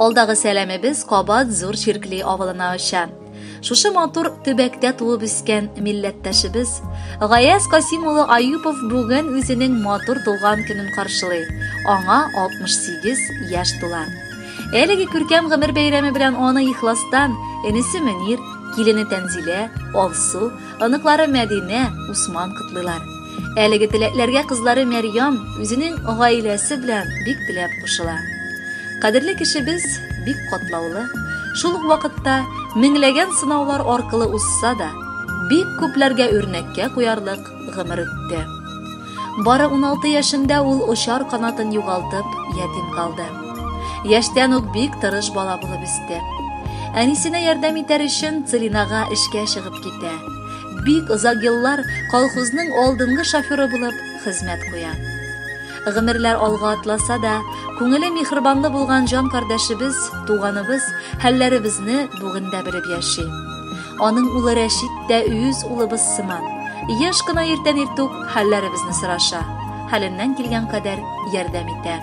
Алдагы сәламебез кабат Зур Чиркли авылына оча. Шушы матур төбәктә туып үскән милләттәшебез Гаяз Касим улы Аюпов бүген үзенең матур туган көнен каршылый. Аңа 68 яшь тула. Әлеге күркәм гомер бәйрәме белән аны ихластан энесе Мөнир, килене Тәнзилә, Алсу, оныклары Мәдинә, Усман котлыйлар. Әлеге теләкләргә кызлары Мәрьям үзенең гаиләсе белән бик теләп кушыла. Кадерле кешебез бик катлаулы, шул ук вакытта меңләгән сынаулар аркылы узса да, бик күпләргә үрнәккә куярлык гомер үтте. Бары 16 яшендә ул очар канатын югалтып, ятим калды. Яшьтән үк бик тырыш бала булып үсте. Әнисенә ярдәм итәр өчен Целинага эшкә чыгып китә. Бик озак еллар колхозның алдынгы шоферы булып хезмәт куя. Гомерләр алга атласа да, күңеле миһербанлы булган җан кардәшебез, туганыбыз хәлләребезне бүген дә белеп яши. Аның улы Рәшит тә үз улыбыз сыман. Еш кына иртән иртүк хәлләребезне сораша, хәленнән килгән кадәр ярдәм итә.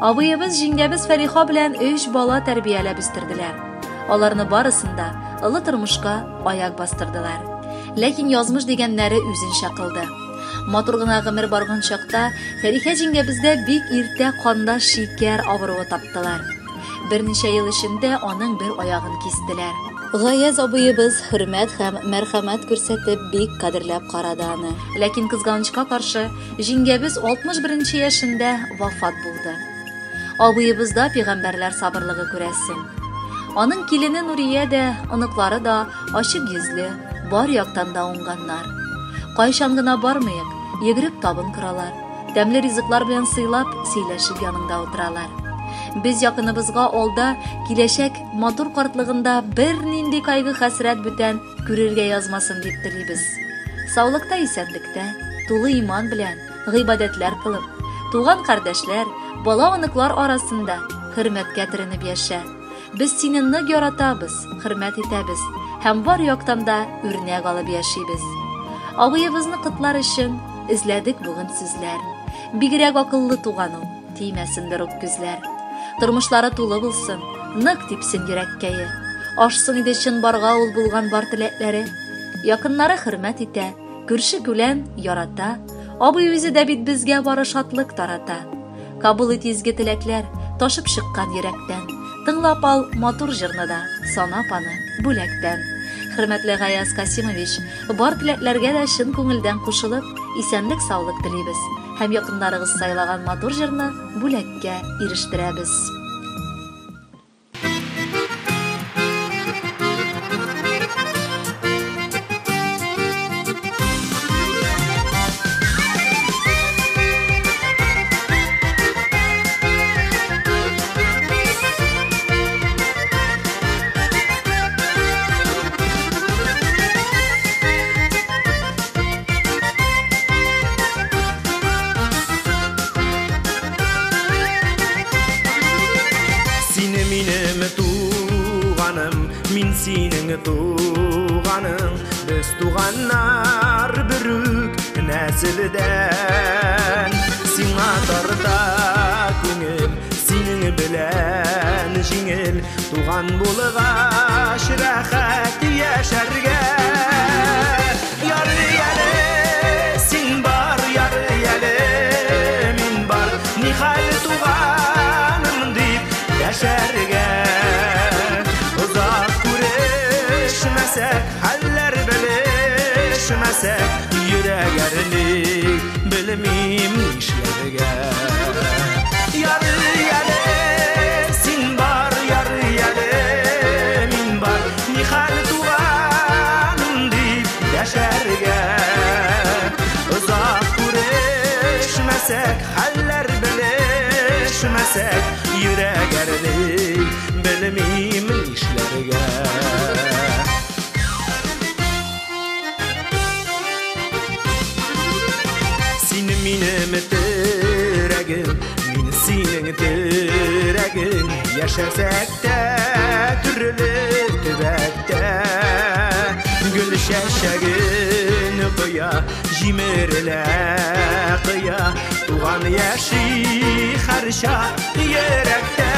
Абыебыз, җиңгәбез Фәриха белән өч бала тәрбияләп үстерделәр. Аларны барысын да олы тормышка аяк бастырдылар. Ләкин язмыш дигәннәре үзенчә кылды. Матур гына гомер барган чакта Фәрихә җиңгәбездә бик иртә канда шикәр авыруы таптылар. Берничә ел эчендә аның бер аягын кистеләр. Гаяз абыебыз хөрмәт һәм мәрхәмәт күрсәтеп бик кадерләп карады аны. Ләкин кызганычка каршы, җиңгәбез 61 нче яшендә вафат булды. Абыебызда пигамбәрләр сабырлыгы күрәсең. Аның килене Нурия дә, оныклары да ачык йөзле, бар яктан да уңганнар. Кайчан гына бармыйк, йөгереп табын коралар, тәмле ризыклар белән сыйлап, сөйләшеп яныңда утыралар. Без якыныбызга алда киләчәк матур картлыгында бернинди кайгы-хәсрәт бүтән күрергә язмасын дип телибез. Саулыкта, исәнлектә, тулы иман белән, гыйбадәтләр кылып, туган кардәшләр, бала-оныклар арасында хөрмәткә төренеп яшә. Без сине нык яратабыз, хөрмәт итәбез һәм бар яктан да үрнәк алып яшибез. Абыебызны котлар өчен эзләдек бүген сүзләр. Бигрәк акыллы туган ул, тимәсен бер үк күзләр. Тормышлары тулы булсын, нык типсен йөрәккәе. Ашсын иде чынбарга ул булган бар теләкләре. Якыннары хөрмәт итә, Күрше-күлән ярата, абый үзе дә бит безгә бары шатлык тарата. Кабул ит изге теләкләр, ташып чыккан йөрәктән. Тыңлап ал матур җырны да, санап аны бүләктән. Хөрмәтле Гаяз Касимович, бар теләкләргә дә чын күңелдән кушылып, исәнлек-саулык телибез һәм якыннарыгыз сайлаган матур җырны бүләккә ирештерәбез. Сине минем туганым, мин синең туганың. Без туганнар берүк нәселдән. Сиңа тарта күңел, синең белән җиңел. Туган булгач рәхәт яшәргә. Ярый әле син бар, ярый әле мин бар. Нихәл туганым дип яшәргә. Озак күрешмәсәк, хәлләр белешмәсәк, йөрәк әрни, белмим нишләргә. Ярый әле син бар, ярый әле мин бар. Нихәл туганым дип яшәргә. Озак күрешмәсәк, хәлләр белешмәсәк, йөрәк әрни, белмим нишләргә. Син минем терәгем, мин синең терәгең. Яшәсәк тә төрле төбәктә, гөл чәчәген коя, җимерелә кыя, туган яши һәрчак йөрәктә.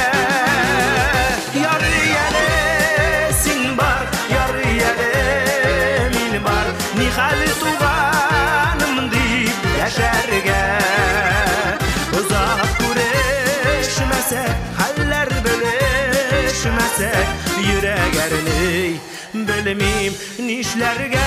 Күрешмәсәк, йөрәк әрни, белмим нишләргә.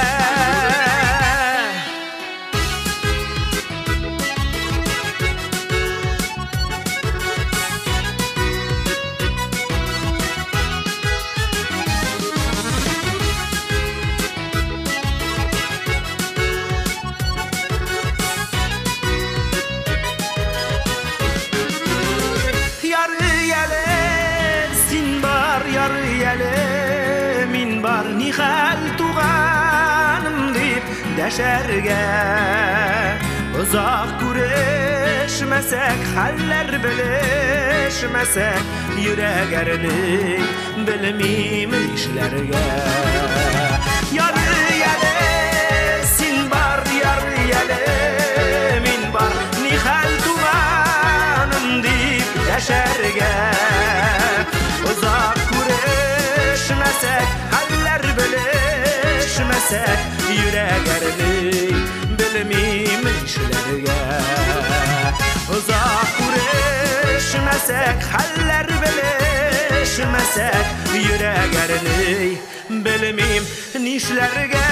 Ярый әле мин бар, нихәл, туганым, дип дәшәргә. Озак күрешмәсәк, хәлләр белешмәсәк, йөрәк әрни, белмим нишләргә. Ярый әле син бар, ярый әле мин бар, нихәл, туганым, дип дәшәргә. Озак күрешмәсәк, хәлләр белешмәсәк, йөрәк әрни, белмим нишләргә. Озак күрешмәсәк, хәлләр белешмәсәк, йөрәк әрни, белмим нишләргә.